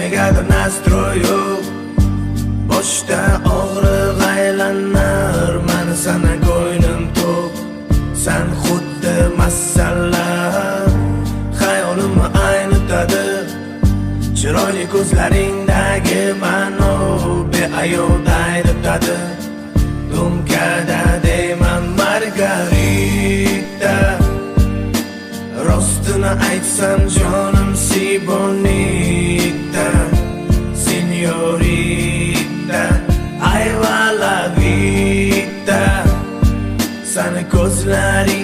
Negadir настрой yo'q. Boshda og'riq aylanar. Mani sana ko'nglim to'q. San xuddi masala, xayolimni aynitadi. Chiroyli ko'zlaringdagi ma'no beayovda aynitadi. Dumkada deyman Margarita. Rostini aytsam, jonim, si bonita, Señorita, ay la vita. Sani ko'zlaring